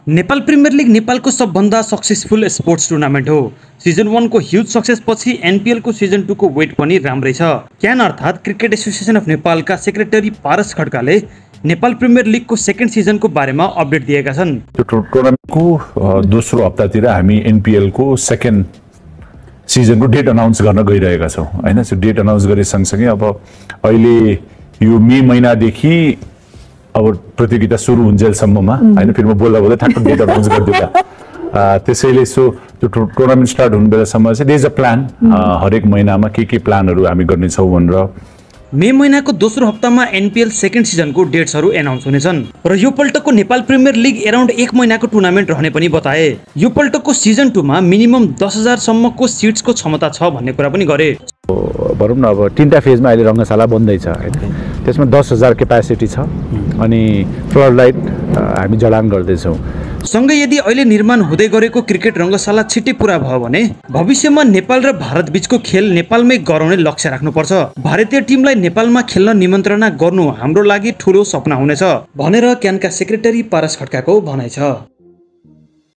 Nepal premier league नेपालको सबभन्दा successful sports tournament हो। सिजन 1 को ह्युज सक्सेसपछि एनपीएल को सिजन 2 को वेट पनि राम्रै छ। क्यान अर्थात् क्रिकेट एसोसिएसन अफ नेपालका सेक्रेटरी पारस खड्काले नेपाल प्रिमियर लिगको सेकेन्ड सिजनको बारेमा अपडेट दिएका छन्। टुर्नामेन्टको दोस्रो हप्तातिर हामी एनपीएल को सेकेन्ड सिजनको डेट अनाउन्स गर्न गइरहेका छौँ हैन। सो डेट अनाउन्स गरे सँगसँगै अब अहिले यो मे महिनादेखि अब प्रतियोगिता सुरु हुन्जेलसम्ममा हैन, फेरि म बोल्दा बोल्दै ठ्याक्क डेट अनाउन्स गरिदिएला। त्यसैले सो त्यो टुर्नामेन्ट स्टार्ट हुने बेलासम्म चाहिँ देयर इज अ प्लान, हरेक महिनामा के प्लानहरू हामी गर्नेछौँ भनेर। मे महिनाको दोस्रो हप्तामा एनपीएल सेकेन्ड सिजनको डेट्सहरू एनाउन्स हुनेछन् र यो पल्टको नेपाल प्रिमियर लिग एराउन्ड 1 महिनाको टुर्नामेन्ट रहने पनि बताए। यो पल्टको सिजन 2 मा मिनिमम 10,000 सम्मको सिट्सको क्षमता छ भन्ने कुरा पनि गरे। भनौँ न अब 3टा फेजमा अहिले रङ्गशाला बन्दैछ हैन, त्यसमा 10,000 क्यापासिटी छ अनि फ्लड लाइट हामी जडान गर्दैछौँ। सँगै यदि अहिले निर्माण हुँदै गरेको क्रिकेट रङ्गशाला छिट्टै पुरा भयो भने भविष्यमा नेपाल र भारत बीचको खेल नेपालमै गराउने लक्ष्य राख्नुपर्छ। भारतीय टिमलाई नेपालमा खेल्न निमन्त्रणा गर्नु हाम्रो लागि ठूलो सपना हुनेछ भनेर क्यानका सेक्रेटरी पारस खड्काको भनाइ छ।